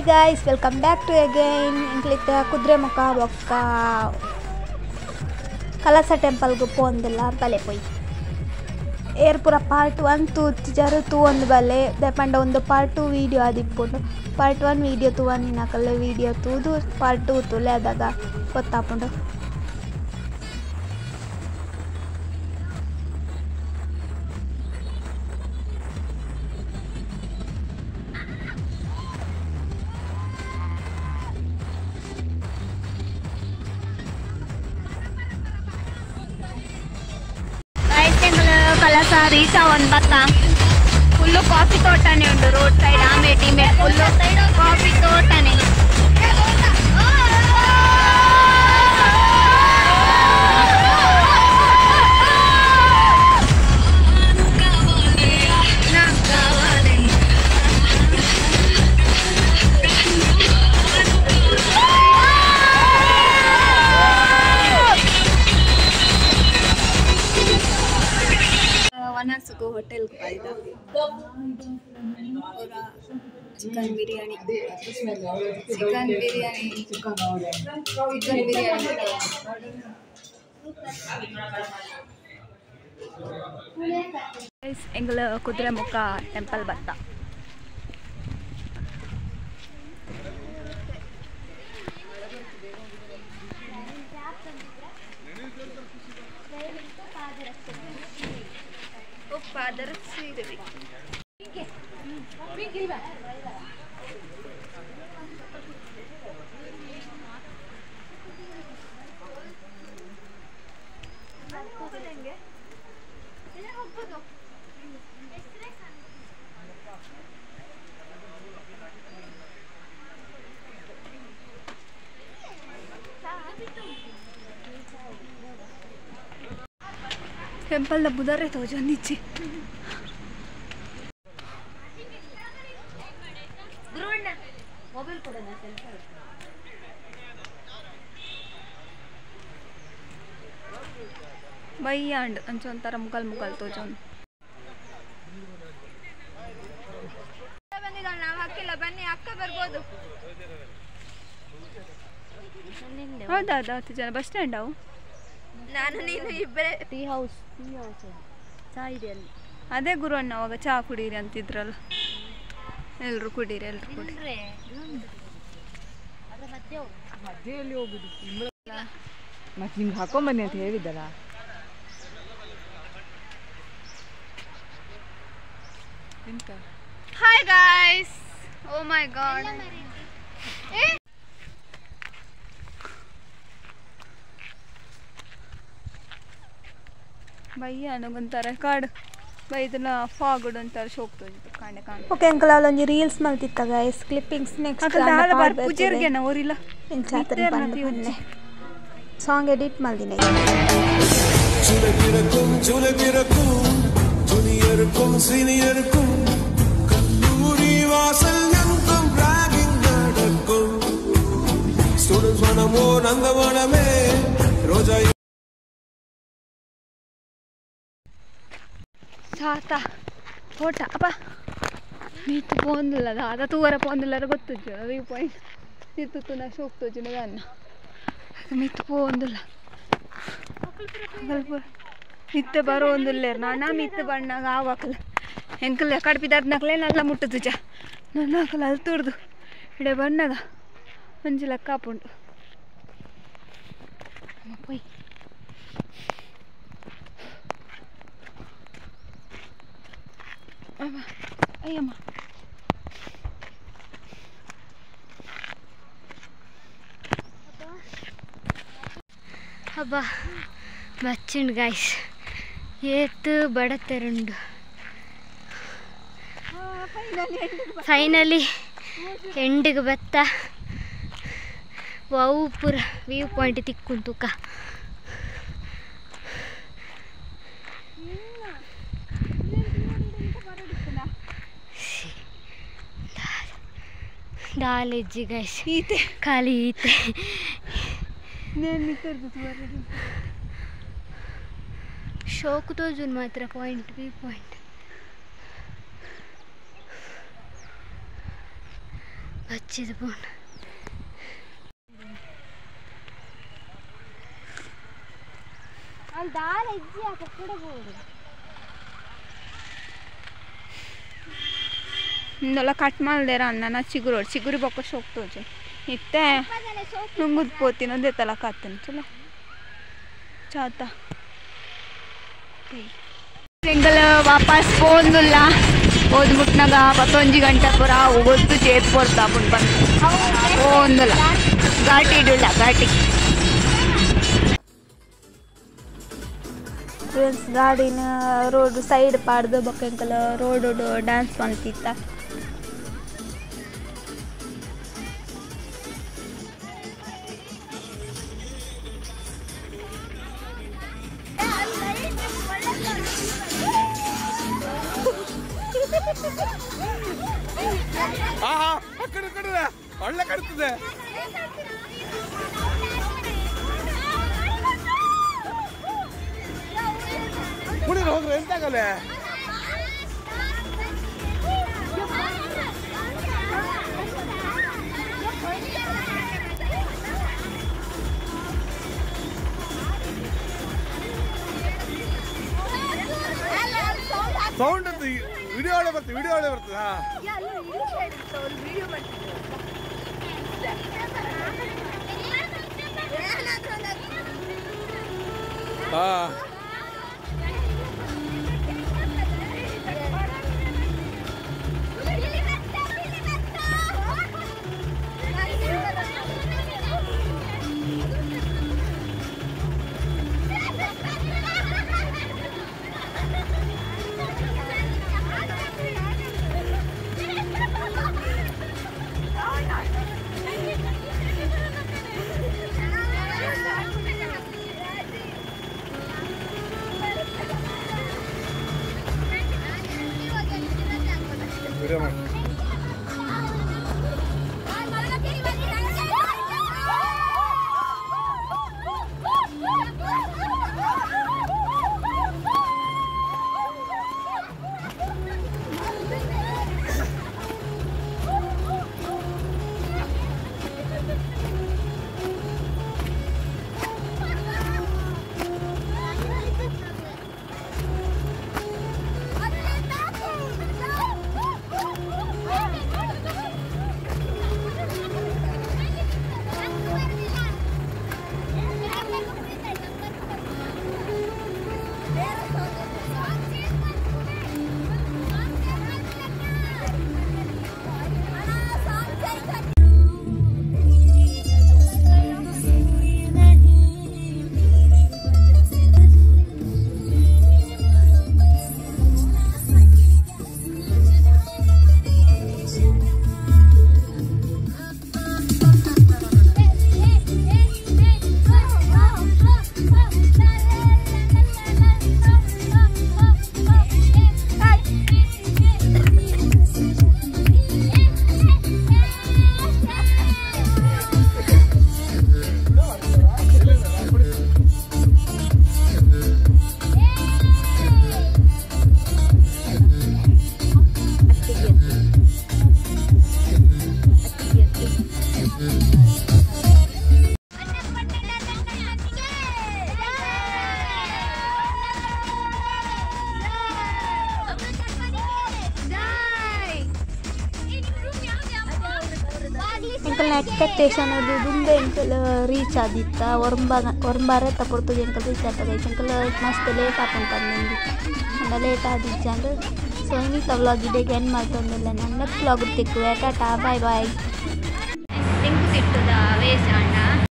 Guys, welcome back to again. ಎಂಕ್ಲಿತ್ತ Kudremukh ಬೊಕ್ಕ ಕಳಸ ಟೆಂಪಲ್ಗ್ ಪೋಂದುಲ್ಲ ಬಲೆ ಪೋಯಿ. ಏರ್ ಪೂರ ಪಾರ್ಟ್ 1 ತೂತಿಜಾರ್ ತೂವೊಂದು ಬಲೆ ದಾಯೆ ಒಂದು ಪಾರ್ಟ್ 2 ವೀಡಿಯೋ ಆದಿಪ್ಪುಂಡು. ಪಾರ್ಟ್ 1 ವೀಡಿಯೋ ತೂವೊಂದಿನಕಲ್ಲ ವೀಡಿಯೋ ತೂದು ಪಾರ್ಟ್ 2 ತೂಲೆ ಅದಾಗ ಗೊತ್ತಾಪುಂಡು. ಕಳಸ ರೀಚ್ ಒಂದು ಬತ್ತ ಫುಲ್ಲು ಕಾಫಿ ತೋಟನೇ ಉಂಟು. ರೋಡ್ ಸೈಡ್ ಆಮೇಲೆ ಈಮೇಲೆ ಫುಲ್ಲು ಕಾಫಿ ತೋಟನೇ. Hotel chicken biryani, chicken biryani, chicken biryani. ಎಂಗಲ ಕುದುರೆಮುಖ ಟೆಂಪಲ್ ಬತ್ತ. ಟೆಂಪಲ್ ಬುಧಾರೆ ತೋಜೊಂದಿಚ್ಚಿ. ಬೈಯಾಂಡ್ ಅಂಚ ಒಂಥರ ಮುಗಲ್ ಮುಗಲ್ ತೋಜೊಂದು. ನಾವು ಹಾಕಿಲ್ಲ, ಬನ್ನಿ ಅಕ್ಕ ಬರ್ಬೋದು. ಹೌದೌದು, 10 ಜನ ಬಸ್ ಸ್ಟ್ಯಾಂಡ್ ಅವು. ನಾನು ನೀನು ಇಬ್ಬರೇ. ಟೀ ಹೌಸ್, ಟೀ ಹೌಸ್ ಚಾ ಇದೆ ಅಲ್ಲಿ. ಅದೇ ಗುರು ಅಣ್ಣ ಅವಾಗ ಚಹಾ ಕುಡೀರಿ ಅಂತಿದ್ರಲ್ಲ, ಎಲ್ಲರೂ ಕುಡೀರಿ ಎಲ್ಲರೂ ಕುಡೀರಿ. ಮತ್ತೆ ನಿಮ್ಗೆ ಹಾಕೊಂಬನ್ನಿ ಅಂತ ಹೇಳಿದ್ದಲ್ಲ. Hi guys, oh my god. ಬಯ್ಯ ಒಂಥರ ಕಾಡು ಬೈದನ ಫಾಗುಡ್ ಒಂಥರ ಶೋಕ್ ತೋಜಿತ್ತು ಕಾಣೆ ಕಾಣೆ. ಓಕೆ ಅಂಕಲ್, ಅಲ್ಲೊಂಜಿ ರೀಲ್ಸ್ ಮಲ್ತಿತ್ತ ಗೈಸ್, ಕ್ಲಿಪ್ಪಿಂಗ್ಸ್ ನೆಕ್ಸ್ಟ್ ಪೂಜೆರ್ಗೆನ ಓರಿಲ್ಲ ಸಾಂಗ್ ಎಡಿಟ್ ಮಲ್ದಿನ. ಸಾತ ತೋಟ ಅಪ್ಪ ಮೀತು ಪೋಂದಿಲ್ಲ ದಾದ ತೂವರ ಪೋಂದಿಲ್ಲರ ಗೊತ್ತುಜ್ಜು ವ್ಯೂ ಪಾಯಿಂಟ್ ಇತ್ತು ತುನ ಶೋಕ್ ತೋಜುನ ಅನ್ನ ಮೀತು ಪೋಂದಿಲ್ಲ ಇತ್ತೆ ಬರೋ ಒಂದಿಲ್ಲ ನಾನಾ ಮಿತ್ತು ಬಣ್ಣಾಗ ಆವಾಕಲ್ಲ ಎಂಕಲ್ಲ ಕಡ್ಪಿದಾರ್ನಕ್ಲೆ ನಲ್ಲ ಮುಟ್ಟುಜ ನನ್ನ ಹಾಕಲ್ಲ ಅಲ್ಲಿ ತುರ್ದು ಇಡೆ ಬಣ್ಣಾಗ ಒಂಜಿ ಲೆಕ್ಕ ಆಪುಂಡು. ಪೊಯ್ ಅಯ್ಯಮ್ಮ. ಹಬ್ಬ ಬಚ್ಚಿಂಡು ಗಾಯ್ಸ್, ಏತು ಬಡತೆರುಂಡು. ಫೈನಲಿ ಎಂಡಿಗೆ ಬತ್ತ. ವಾವು ಪೂರ ವ್ಯೂ ಪಾಯಿಂಟ್ ತಿಕ್ಕುಂಟುಕ. ದಾಲೆಜ್ಜಿ ಗೈಸ್, ಈತೆ ಖಾಲಿ ಈತೆ. ಶೋಕು ತೋಜುನ್ ಮಾತ್ರ ಪಾಯಿಂಟ್ ವ್ಯೂ ಪಾಯಿಂಟ್. ಬಚ್ಚಿದ ಪೋಣ ಅಲ್ಲಿ ದಾರ ಇಜ್ಜಿ ಆ ಪಕ್ಕಡ ಬೋಡು ಇಂದೆಲ್ಲ ಕಟ್ ಮಾಡ್ದೇರ ಅನ್ನ ಚಿಗುರು ಚಿಗುರು ಬೊಕ್ಕ ಶೋಕ್ ತೋಜು ಇತ್ತೆ ನುಂಗುದ್ ಪೋತಿನ ಒಂದೇ ಕಾತನ್ ಚಲೋ ಚಾತ ಎಂಕಲ್ ವಾಪಸ್ ಪೋಂದುಲ್ಲ ಹೋದ್ ಮುಟ್ನಾಗ ಪತ್ತೊಂಜಿ ಗಂಟೆ ಪೂರ ಗೊತ್ತು ಚೇತ್ ಪೋರ್ತಾ ಪುಂಡ್ ಬಂದು ಪೋಂದುಲ್ಲ ಘಾಟಿ ಇಡುಲ್ಲ ಘಾಟಿ. ಫ್ರೆಂಡ್ಸ್ ಗಾಡಿನ ರೋಡ್ ಸೈಡ್ ಪಾಡ್ದು ಬೊಕ್ಕ ಎಂಕಲ್ ರೋಡ್ ಡ್ಯಾನ್ಸ್ ಮಂತಿತ್ತ. ಆಹಾ ಕಡೆ ಕಡೆ ಒಳ್ಳೆ ಕಡ್ತದೆ. ಕುಡಿದ್ರೆ ಹೋದ್ರೆ ಎಂತ ಆಗಲ್ಲ. ಸೌಂಡ್ ಅಂತ ವಿಡಿಯೋ ಒಳ್ಳೆ ಬರ್ತದೆ, ವಿಡಿಯೋ ಒಳ್ಳೆ ಬರ್ತದೆ. ಹಾ ಹಾ ಎಂಕಲ್ನ ಎಕ್ಸ್ಪೆಕ್ಟೇಷನ್ ದುಂಬೆ ಎಂಕಲ್ ರೀಚ್ ಆದಿತ್ತ ಒರಂಬಾರೆ ತಪೊರ್ತುಗೆ ಎಂಕಲ್ ರೀಚ್ ಆತದ ಎಂಕಲ್ ಮಸ್ತ್ ಲೇಟ್ ಆಪುಂಡು ಪಂದ್ ಅಂಡ ಲೇಟ್ ಆದಿಜ್ಜಂಡ್. ಸೊ ಇನ್ನಿತ ವ್ಲಾಗ್ ಇಡೆಗ್ ಎಂಡ್ ಮಲ್ತೊಂದುಲ್ಲೆ ನಾನು ನೆಕ್ಸ್ಟ್ ವ್ಲಾಗ್ ತಿಕ್ಕುವೆ. Tata, bye boy.